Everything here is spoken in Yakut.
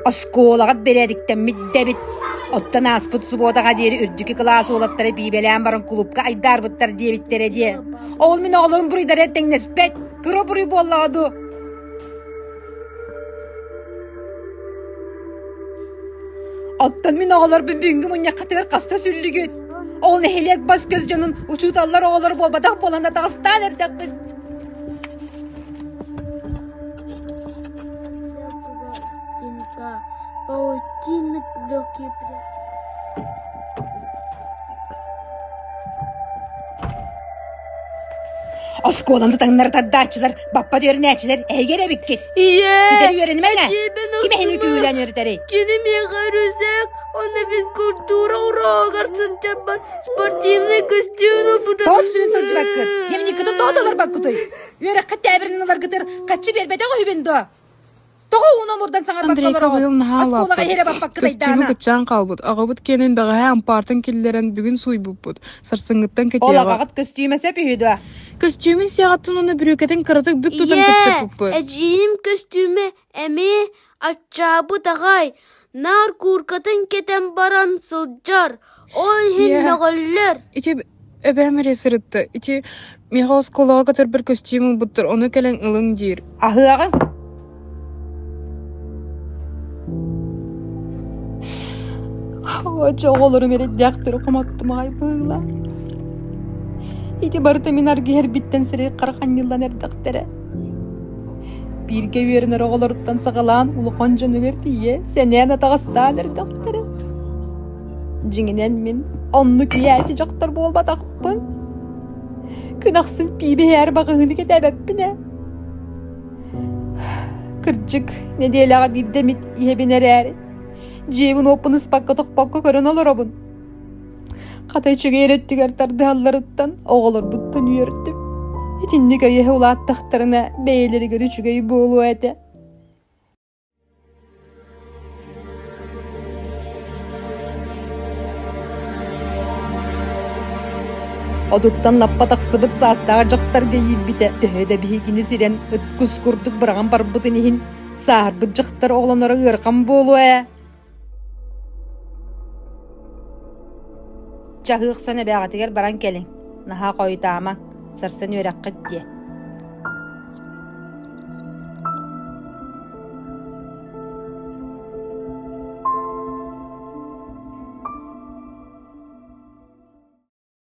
Оскуолаҕыт бэрээдэктэммит да эбит. Оттон ааспыт субуотаҕа диэри үрдүкү кылаас уолаттара пиибэлээн баран кулуупка айдаарбыттар диэбиттэрэ диэ. Ол мин оҕолорум буруйдара тэҥнэспэт, кыра буруй буоллаҕа дуу? Оттон мин оҕолорбун бүгүҥҥү мунньаххытыгар хаста сүллүгүт? Ол нэһилиэк бас-көс дьонун учууталлар оҕолоро буолбатах буолан атаҕастаан эрдэххит. Паутинок легкие Оскуоланы таҥнары тардааччылар, баппат үөрэнээччилэр эһиги эрэ эбиккит. Ийээ, Ситэри үөрэнимэ эрэ. эдьиийбин Ким эһини охсума. күүһүлээн үөрэтэрий? Кини миэхэ үрүсээк, уонна физкультура уруогар сылдьарбар спортивнай көстүүн ылбыта. Тоҕо түсүнэн сылдьыбаккыт? Дневниккытын тоҕо толорбаккытый? Үөрэххэ тээбирин ыларгытыр хаччы биэрбэтэх үһүбүн дуо? Тоҕо ууну омурдан саҥарбакка Андрейка олороҕут? быйыл наһаа Оскуолаҕа улааппыт. иһэрэ баппаккыт Көстүүмэ айдаана. кыччаан хаалбыт. Аҕабыт киэнин бэҕэһээ ампаартан киллэрэн бүгүн сууйбуппут. Сарсыҥҥыттан Ол кэтиэҕэ. аҕаҕыт көстүүмэ сөп үһү дуо? Көстүүмүн сиэҕиттэн уонна бүрүүкэтин кыратык бүк тутан Ийээ, кыччаппыппыт. эдьиийим көстүүмэ эмиэ аччаабыт аҕай. Наар кууркатын кэтэн баран сылдьар. Ол иһин Ийээ, мөҕөллөр. ити эбээм эрэ сырытта. Ити миэхэ оскуолаҕа кэтэрбэр көстүүм ылбыттар, ону кэлэн ылыҥ диир. Аһыаҕыҥ. Оччо оҕолорум эрэйдээхтэри хомоттум аҕай быһыылаах. Ити барыта мин аргыһарбиттэн сирэй харах анньыллан эрдэхтэрэ. Бииргэ үөрэнэр оҕолоруттан саҕалаан улахан дьонугар тиийэ сэнээн атаҕастаан эрдэхтэрэ. Дьиҥинэн мин оннук ийээччи дьахтар буолбатахпын. Күн ахсын пиибэ иһээри баҕаһыыны кэтээбэппин ээ. Кырдьык, нэдиэлэҕэ биирдэ эмит иһэбин эрээри, дьиэбин-уоппун ыспакка-тохпокко көрөн олоробун. Хата үчүгэй эрэ өттүгэр тардыһалларыттан оҕолорбуттан үөрдүм. Итинник өйөһө улааттахтарына бэйэлэригэр үчүгэй буолуо этэ. Отуттан лаппа тахсыбыт саастаах дьахтарга иирбитэ төһө да биһигини сирэн ыт кус курдук быраҕан барбытын иһин сааһырбыт дьахтар оҕолоноро ыарахан буолуо ээ. Чаһыахсан эбээҕитигэр баран кэлиҥ, наһаа хойутаамаҥ, сарсын үөрэххит диэ.